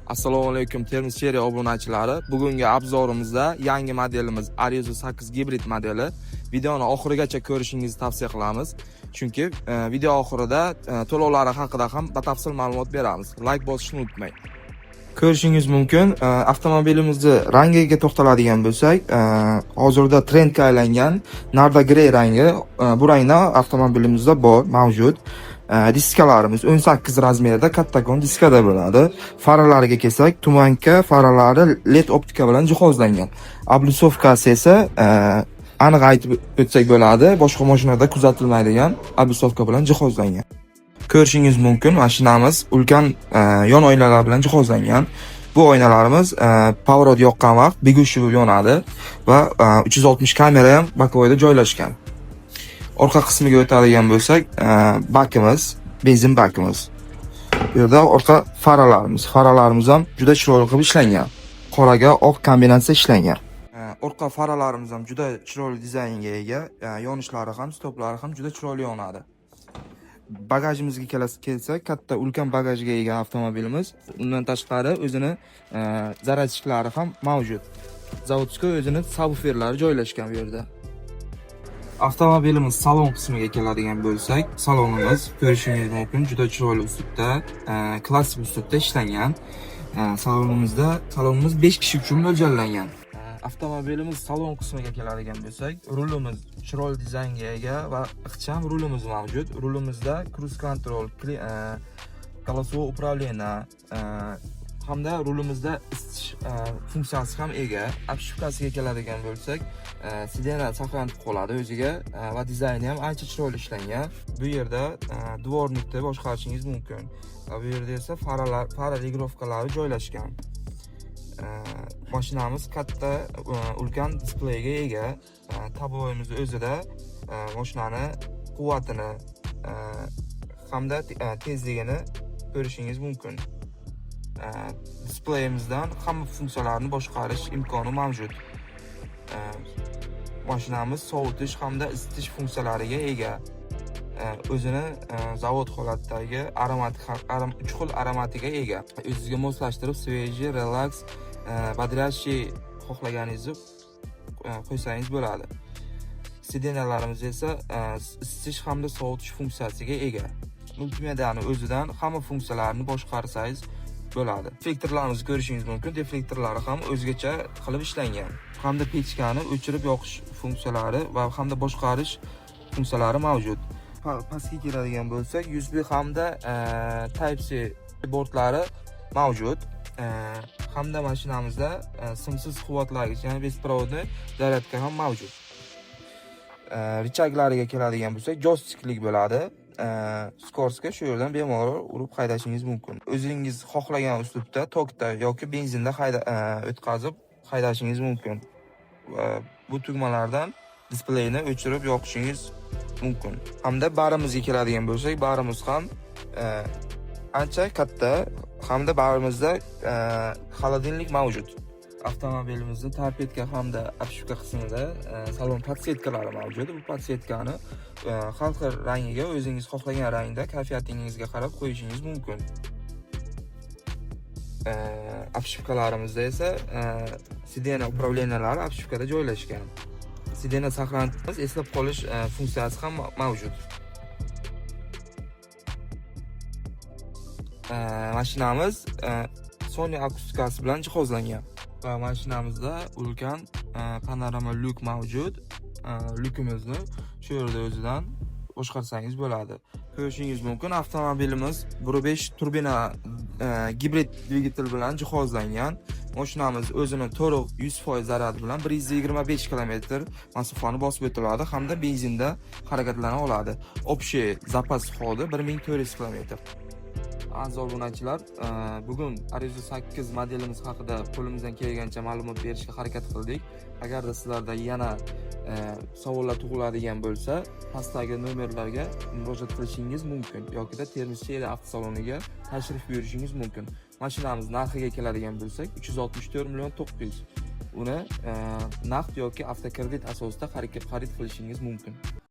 Assalomu alaykum, Termiz Chery obunachilari. Bugungi обзор imizda yangi modelimiz Arrizo 8 gibrid modeli. Videoni oxirigacha ko'rishingizni tavsiya qilamiz. Chunki video oxirida to'lovlari haqida ham batafsil ma'lumot beramiz. Like bosishni unutmang. Ko'rishingiz mumkin, avtomobilimizni rangiga to'xtaladigan bo'lsak, hozirda trendga aylangan Nardo Grey rangi, bu rangda avtomobilimizda bor, mavjud. Diskalarimiz 18 razmerda kattakon diskada bo'ladi. Faralariga kelsak, туманка faralari LED optika bilan jihozlangan. Облицовка si esa aniq aytib o'tsak bo'ladi, boshqa mashinada kuzatilmaydigan облицовка bilan jihozlangan. Ko'rishingiz mumkin, mashinamiz ulkan yon oynalar bilan jihozlangan. Bu oynalarimiz поворот yoqqan vaqt бегущий bo'lib yonadi va 360 kamera ham боковой da joylashgan. Orqa qismiga o'tadigan bo'lsak, bakimiz, benzin bakimiz. Bu yerda orqa faralarimiz, faralarimiz ham juda chiroyli qilib ishlangan. Qoraga oq kombinatsiya ishlangan. Orqa faralarimiz ham juda chiroyli dizaynga ega, yonishlari ham, stoplari ham juda chiroyli yonadi. Bagajimizga kelsak, katta ulkan bagajga ega avtomobilimiz. Undan tashqari o'zini зарядчик lari ham mavjud. Заводской o'zini sabvuferlari joylashgan bu yerda. Avtomobilimiz salon qismiga keladigan bo'lsak, salonimiz, ko'rishingiz mumkin, juda chiroyli uslubda, klassik uslubda ishlangan. Salonimiz 5 kishi uchun mo'ljallangan. Avtomobilimiz salon qismiga keladigan bo'lsak, rulimiz chiroyli dizaynga ega va ixcham rulimiz mavjud. Rulimizda круиз контроль, голосовое управление hamda rulimizda isitish funksiyasi ham ega. Обшивка siga keladigan bo'lsak, сиденье saqlanib qoladi o'ziga va dizayni ham ancha chiroyli ishlangan. Bu yerda дворник ni boshqarishingiz mumkin. Va bu yerda esa faralar, fara регулировка lari joylashgan. Mashinamiz katta ulkan displeyga ega. Tabloimiz o'zida mashinani quvvatini hamda tezligini ko'rishingiz mumkin. Displeyimizdan hamma funksiyalarni boshqarish imkoni mavjud. Mashinamiz sovutish hamda isitish funksiyalariga ega. O'zini zavod holatidagi aromatik uch xil aromatiga ega. O'zizga moslashtirib, свежий, релакс, бодрящий xohlaganingizni qo'ysangiz bo'ladi. Сиденья larimiz esa isitish hamda sovutish funksiyasiga ega. Multimediani o'zidan hamma funksiyalarni boshqarsangiz bo'ladi. Deflektorlarimizni ko'rishingiz mumkin. Deflektorlari ham o'zgacha qilib ishlangan. Hamda pechkani o'chirib yoqish funksiyalari va hamda boshqarish funksiyalari mavjud. Pastga keladigan bo'lsak, USB hamda Type-C portlari mavjud. Hamda mashinamizda simsiz quvvatlagich, ya'ni беспроводный зарядка ham mavjud. Рычаг lariga keladigan bo'lsak, joystiklik bo'ladi. Скорость ga shu yerdan bemalol urib haydashingiz mumkin. O'zingiz xohlagan uslubda tokda yoki benzinda hayda, o'tkazib haydashingiz mumkin. Va bu tugmalardan displeyni o'chirib yoqishingiz mumkin. Hamda barimizga keladigan bo'lsak, barimiz ham ancha katta hamda barimizda холодильник mavjud. Avtomobilimizni торпедка hamda обшивка qismida salon подсветка lari mavjud. Bu подсветка ni har xil rangiga, o'zingiz xohlagan rangda kayfiyatingizga qarab qo'yishingiz mumkin. Обшивка larimizda esa сиденье управления lari обшивка da joylashgan. Сиденье сохранить, eslab qolish funksiyasi ham mavjud. Mashinamiz Sony akustikasi bilan jihozlangan. Va mashinamizda ulkan panorama lyuk mavjud. Lyukimizni shu yerda o'zidan boshqarsangiz bo'ladi. Ko'rishingiz mumkin, avtomobilimiz 1.5 turbina gibrid dvigatel bilan jihozlangan. Mashinamiz o'zini to'liq 100% zaryadi bilan 125 km masofani bosib o'ta oladi hamda benzinda harakatlana oladi. Общий запас хода 1400 km. Aziz obunachilar, bugun Arrizo 8 modelimiz haqida qo'limizdan kelgancha ma'lumot berishga harakat qildik. Agarda sizlarda yana savollar tug'iladigan bo'lsa, pastdagi nomerlarga murojaat qilishingiz mumkin yokida Termiz Chery avtosaloniga tashrif buyurishingiz mumkin. Mashinamiz narxiga keladigan bo'lsak, 364 million 900. Uni naqd yoki avtokredit asosida xarid qilishingiz mumkin.